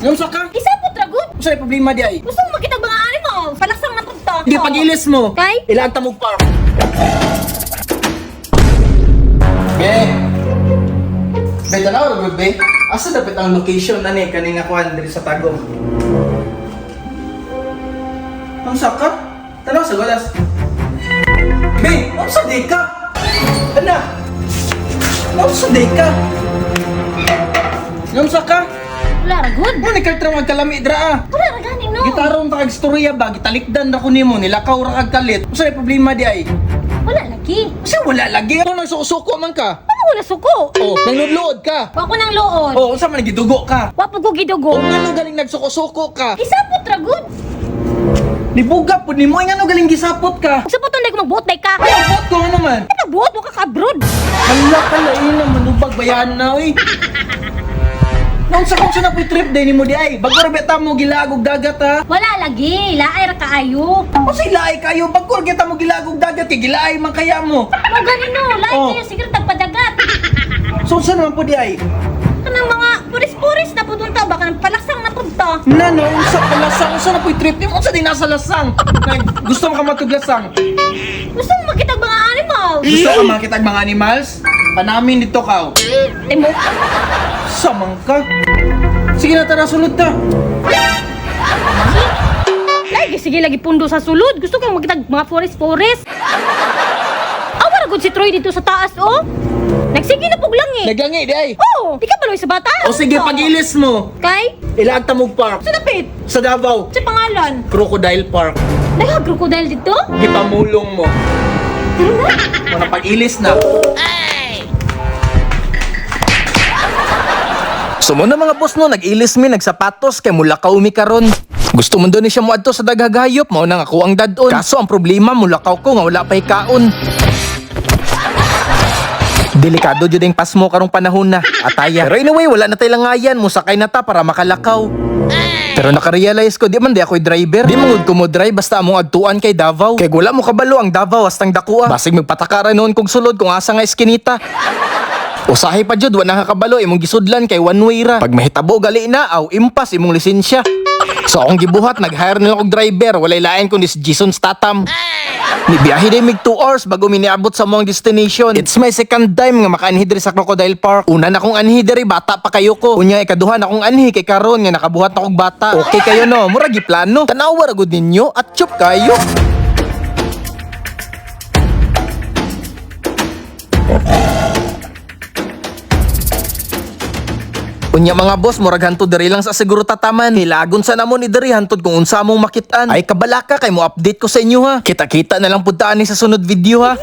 Unsa ka? Isapot ra gud. Unsa problema di ay? Gusto mo makita mga animals. Palaksang na punta. Hindi pagilis mo. Kay? Ilaan ta mo park. Be. Be, tanaw ra gud, be. Asa dapat ang location ani kani nga kuan diri sa Tagum? Unsa ka? Tanaw sa galas. Be, unsa di ka? Ana. Unsa di ka? Unsa ka? Wala ra gud. Mo ni kaltra magkalami dra ah. Wala ra gani no. Gitarong ta kag istorya ba, gitalikdan ra ko nimo, nilakaw ra kag kalit. Unsa may problema di ay? Wala lagi. Kasi wala lagi. Ano nagsuko-suko man ka? Ano wala suko? Oh, nangludlood ka. Wa ko nang luod. Oh, unsa man gidugo ka? Wa po ko gidugo. Oh, ngano galing nagsuko-suko ka? Isapot ra gud. Nibuga pud nimo, ay ngano galing gisapot ka? Sapot ko magbuot day ka. Ay, ang buot ko ano man. Ay magbuot wa ka ka-abroad. Hala ka lain na manubag bayan na oy. Naunsa kung sa na po'y trip day nimo di ay. Bago ra beta mo gilagog dagat ha. Wala lagi, laay ra kaayo. Unsay laay kayo bago ra kita mo gilagog dagat kay gilaay man kaya mo. Mo gani no, laay Oh. kayo siguro tagpadagat. So unsa naman po di ay? Kanang mga puris-puris na pudunta ba kanang palaksang na punta. Nano, unsa ka lasang, unsa na po'y trip nimo, unsa din nasa lasang? Nag, gusto mo ka matuglasang? Gusto mo makita mga animals. Gusto ka makita ang mga animals? Panamin dito ka. Timo. Samang ka. Sige na, tara, sulod ta. Lagi sige lagi pundo sa sulod. Gusto kang makita mga forest forest. Awa ra gud si Troy dito sa taas oh. Nagsige na pug lang eh. Naglangi, di ay. Oh, di ka baloy sa bata? O sige, pagilis mo. Kay? Ilaag Tamog Park. Sa dapit. Sa Davao. Sa pangalan. Crocodile Park. Dahil crocodile dito? Gipamulong mo. Tara na. Wala pag-ilis na. So mo na mga boss no, nag-ilis mi, nagsapatos kay mulakaw mi karon. Gusto mo doon ni siya moadto sa daghagayop, mao na nga ako ang dadon. Kaso ang problema, mulakaw ko nga wala pa'y kaon. Delikado jud ang pasmo karong panahon na. Ataya. Pero anyway, wala na tay langayan, musakay na ta para makalakaw. Pero nakarealize ko, di man di ako'y driver. Di mangud ko mo drive basta among adtuan kay Davao. Kay wala mo kabalo ang Davao hastang Dakua. Basig magpatakara noon kog sulod kung asa nga eskinita. Usahay pa jud wa nakakabalo imong gisudlan kay one way ra. Pag mahitabo gali na aw impas imong lisensya. So akong gibuhat nag-hire nila og driver, walay lain kundi si Jason Statham. Nibiyahe day mig 2 hours bago mi niabot sa mong destination. It's my second time nga makaanhi diri sa Crocodile Park. Una na kong anhi diri bata pa kayo ko. Unya ikaduha na kong anhi kay karon nga nakabuhat na kog bata. Okay kayo no, mura giplano. Tanawa ra gud ninyo at chup kayo. Unya mga boss, murag hantod diri lang sa siguro tataman. Hilagon sa namo ni diri hantod kung unsa among makitaan. Ay kabalaka kay mo update ko sa inyo ha. Kita-kita na lang pud ta ani sa sunod video ha.